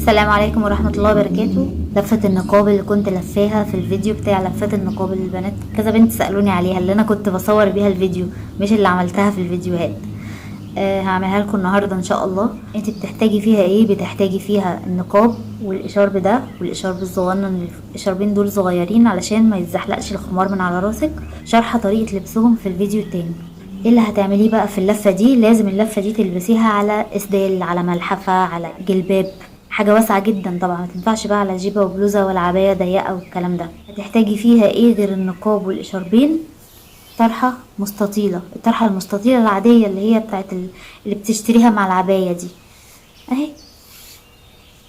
السلام عليكم ورحمة الله وبركاته. لفة النقاب اللي كنت لفاها في الفيديو بتاع لفات النقاب اللي البنات كذا بنت سألوني عليها، اللي انا كنت بصور بيها الفيديو مش اللي عملتها في الفيديوهات. هعملها لكم النهارده ان شاء الله. انت بتحتاجي فيها ايه؟ بتحتاجي فيها النقاب والاشارب ده والاشارب الصغنن، الاشاربين دول صغيرين علشان ما يتزحلقش الخمار من على راسك. شرح طريقة لبسهم في الفيديو التاني. ايه اللي هتعمليه بقى في اللفة دي؟ لازم اللفة دي تلبسيها على اسدال، على ملحفة، على جلباب، حاجة واسعة جدا طبعا، ما تنفعش بقى على جيبة وبلوزة ولا عباية ضيقة والكلام ده. هتحتاجي فيها ايه غير النقاب والاشاربين؟ طرحة مستطيلة، الطرحة المستطيلة العادية اللي هي بتاعت اللي بتشتريها مع العباية دي اهي،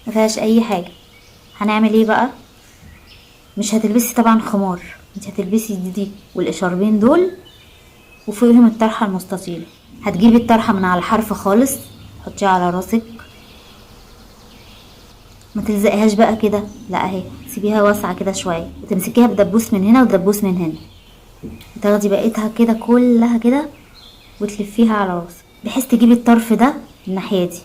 ما فيهاش اي حاجة. هنعمل ايه بقى؟ مش هتلبسي طبعا خمار، انت هتلبسي دي والاشاربين دول وفوقهم الطرحة المستطيلة. هتجيبي الطرحة من على الحرف خالص، حطيها على راسك، ما تلزقيهاش بقى كده، لا اهي سيبيها واسعة كده شوية، وتمسكيها بدبوس من هنا ودبوس من هنا، وتاخدي بقيتها كده كلها كده وتلفيها على راسك بحيث تجيبي الطرف ده الناحية دي.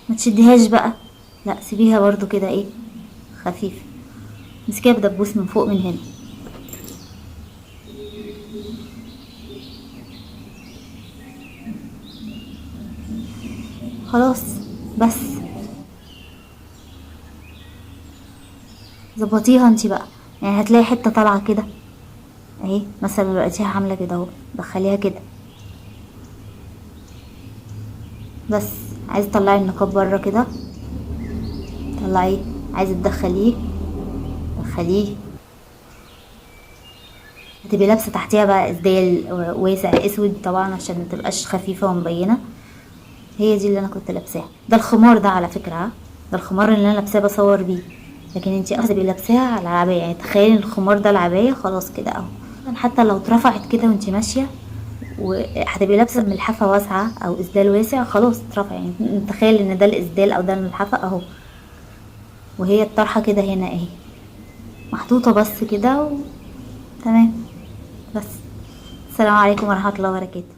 ما تشديهاش بقى، لا سيبيها برضو كده ايه خفيفة، امسكيها بدبوس من فوق من هنا. خلاص بس ظبطيها انتي بقى، هتلاقي حتة طالعة كده اهي، مثلا لقيتيها عاملة كده اهو، دخليها كده بس. عايزة تطلعي النقاب بره كده طلعيه، عايزة تدخليه دخليه. هتبقي لابسة تحتيها بقى اسدال واسع اسود طبعا عشان ما تبقاش خفيفة ومبينة. هي دي اللي انا كنت لابساها. ده الخمار ده على فكرة، ها؟ ده الخمار اللي انا لابساه بصور بيه، لكن انتي اصلا تبقي لابساها على العباية. تخيلي الخمار ده العباية خلاص كده اهو، حتى لو اترفعت كده وانتي ماشية وهتبقي لابسة ملحفة واسعة او اسدال واسع خلاص اترفع. تخيل ان ده الاسدال او ده الملحفة اهو، وهي الطرحة كده هنا اهي محطوطة بس كده تمام. بس السلام عليكم ورحمة الله وبركاته.